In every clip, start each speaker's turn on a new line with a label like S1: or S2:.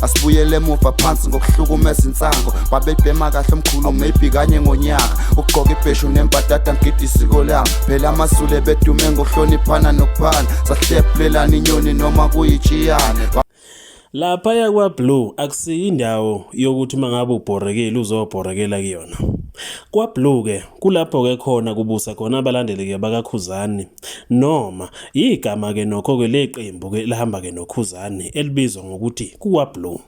S1: Asibuyele emuva phansi ngokuhlukumeza insango. Babebhema kahle omkhulu maybe kanye ngonyaka. Ukugqoka ibheshu nembadada ngigida isiko lami. Phela amaZulu ebedume ngokuhloniphana nokuphana. Sahlephulelana inyoni noma kuyitshiyane.
S2: Laphaya kwaBlue akusiyo indawo yokuthi uma ngabe ubhorekile uzobhorekela kuyona. KwaBlue ke kulapho ke khona kubusa khona abalandeli ke bakaKhuzani noma igama ke nokho ke leqembu ke lihamba ke noKhuzani elibizwa ngokuthi kuwaBlue.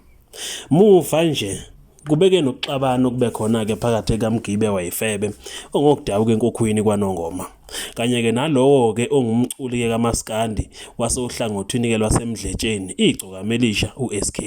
S2: Muva nje kubeke nokuxabana okube khona-ke phakathi kaMgibe wayifebe ongokudabuka enkukhwini kwaNongoma kanye-ke nalowo-ke ongumculi-ke kamaskandi wasohlangothini-ke lwaseMdletsheni igcokama elisha u-SK.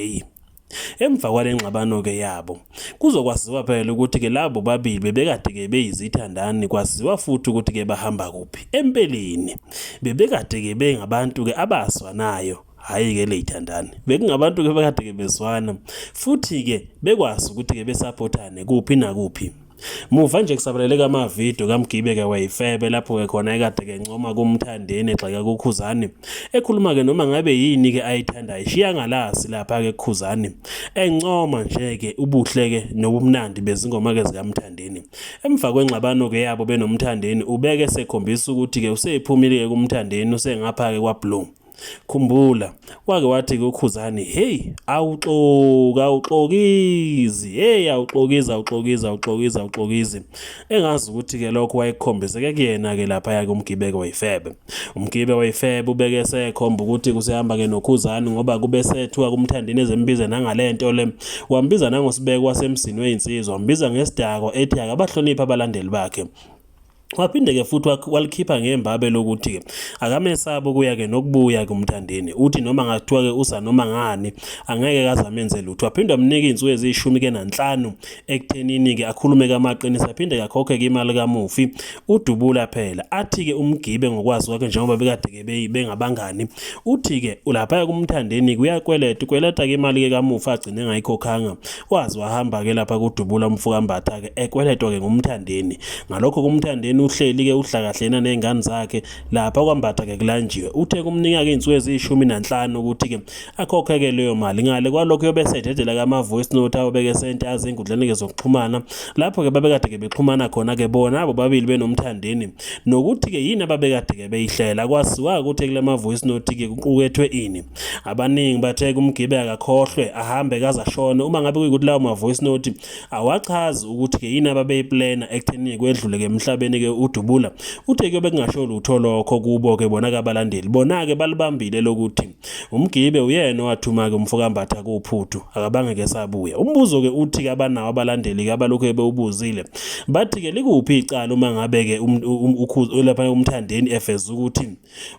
S2: Emva kwale ngxabano-ke yabo kuzokwaziwa phela ukuthi-ke labo babili bebekade-ke beyizithandani kwaziwa futhi ukuthi-ke bahamba kuphi. Empeleni bebekade-ke bengabantu-ke abazwanayo hhayi-ke leyithandani bekungabantu-ke bekade-ke bezwana futhi-ke bekwazi ukuthi-ke besaphothane kuphi nakuphi. Muva nje kusabaleleka amavidiyo kaMgibe-ke wayifebe lapho-ke khona ekade-ke encoma kuMthandeni egxeka kuKhuzani ekhuluma-ke noma ngabe yini-ke ayithandayo ishiya ngalazi lapha-ke kuKhuzani encoma nje-ke ubuhle-ke nobumnandi bezingoma-ke zikaMthandeni. Emva kwengxabano-ke yabo benoMthandeni ubeke sekhombisa ukuthi-ke usephumile-ke kuMthandeni usengapha-ke kwaBlue. Khumbula wake wathi-ke uKhuzani hey awuxoki awuxokizi hey awuxokizi awuxokizi awuxokizi awuxokizi engazi ukuthi-ke lokho wayekukhombiseke kuyena-ke laphaya-ke uMgibe-ke wayifebe. Umgibe wayifebe ubeke esekhomba ukuthi kusehamba-ke noKhuzani ngoba kube sethuka kuMthandeni ezembiza nangale nto le wambiza nangosibeko wasemzini weyinsizwa wambiza ngesidakwa ethi akabahloniphi abalandeli bakhe. Waphinde-ke futhi walikhipha ngembabe lokuthi-ke akamesabi ukuya-ke nokubuya kumthandeni uthi noma ngathiwa-ke usa noma ngani angeke kaze amenze lutho waphinde wamnika iy'nsuku eziyishumi-ke nanhlanu ekuthenini-ke akhulume-ke amaqiniso aphinde-ke akhokhe-ke imali kamufi udubula phela athi-ke umgibe ngokwazi kwakhe njengoba bekade-ke bengabangani uthi-ke ulaphaya kumthandeni kuyakweleta ukweleta-ke imali-ke kamufi agcine engayikhokhanga waze wahamba-ke lapha kudubula umfokambatha-ke ekweletwa-ke ngumthandeni ngalokho kumthandeni uhleli-ke udla kahle yena ney'ngane zakhe lapha kwambatha-ke kulanjiwe uthe kumnika-ke iy'nsuku eziyishumi nanhlanu ukuthi-ke akhokhe-ke leyo mali ngale kwalokho uyobe esededela-ke ama-voice note awobeke sentazi ey'nkundleni-ke zokuxhumana lapho-ke babekade-ke bexhumana khona-ke bona abo babili benomthandeni nokuthi-ke yini ababekade-ke beyihlela kwaziwa ukuthi kule ma-voice note-ke kuqukethwe ini abaningi bathe kumgibe akakhohlwe ahambe kaze ashone uma ngabe kuyikuthi lawo ma-voice note awachazi ukuthi-ke yini ababeyiplena ekuthenini kwedlule-ke emhlabeni-ke udubula uthe kuyobe kungasho lutho lokho kubo-ke bona-ke abalandeli bona-ke balibambile lokuthi umgibe uyena owathuma-ke umfokambatha kuphuthu akabange-ke sabuya umbuzo-ke uthi-ke abanawo abalandeli-ke abalokhu bewubuzile bathi-ke likuphi icala uma ngabe-ke lapha umthandeni efeza ukuthi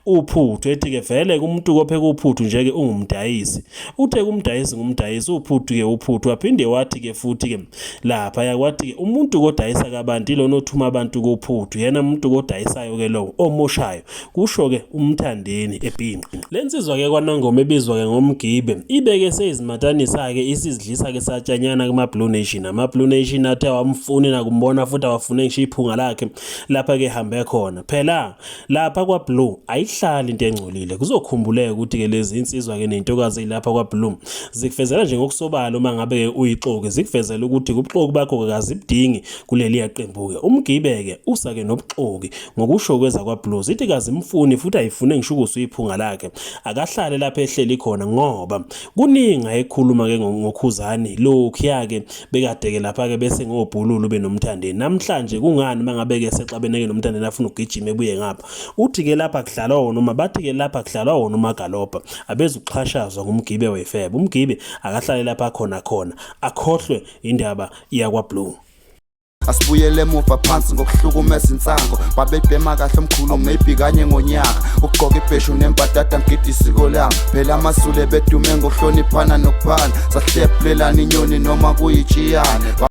S2: uphuthu ethi-ke vele kumuntu kopheka uphuthu nje-ke ungumdayisi uthe kumdayisi ngumdayisi uphuthu-ke uphuthu waphinde wathi-ke futhi-ke lapha yakwathi-ke umuntu kodayisa kabantu ilona othuma abantu kuphuthu yena umuntu kodayisayo-ke lowo omoshayo kusho-ke umthandeni ebhinqa le nsizwa-ke kwanongoma ebizwa-ke ngomgibe ibeke seyizimatanisa-ke isizidlisa-ke satshanyana kuma-blue nation ama-blue nation athe awamfuni nakumbona futhi awafune ngisho iphunga lakhe lapha-ke hambe khona phela Lapha kwaBlue ayihlali into engcolile. Kuzokhumbuleka ukuthi-ke lezi insizwa-ke nentokazi eyilapha kwaBlue zikuvezela nje ngokusobala uma ngabe-ke uyixoki, zikuvezela ukuthi ubuxoki bakho-ke kazibudingi kuleliya qembu-ke. Umgibe-ke usa-ke nobuxoki ngokusho kwezakwaBlue zithi kazimfuni futhi ayifune ngisho ukuzwa iphunga lakhe. Akahlale lapha ehleli khona ngoba kuningi ayekhuluma-ke ngoKhuzani lokhuya-ke bekade-ke lapha-ke bese ngobhululu benomthandeni namhlanje kungani mangabe-ke sexabeneke nomthandeni afuna ukugijima ebuye ngapha uthi-ke lapha kudlalwa wona uma bathi-ke lapha kudlalwa wona umagalobha abezukuxhashazwa ngumgibe wefebe umgibe akahlale lapha khona khona akhohlwe indaba yakwablue.
S1: Asibuyele emuva phansi ngokuhlukumeza insango babebhema kahle omkhulu maybe kanye ngonyaka ukugqoka ibheshu nembadada ngigida isiko lami phela amaZulu ebedume ngokuhloniphana nokuphana sahlephulelana inyoni noma kuyitshiyane.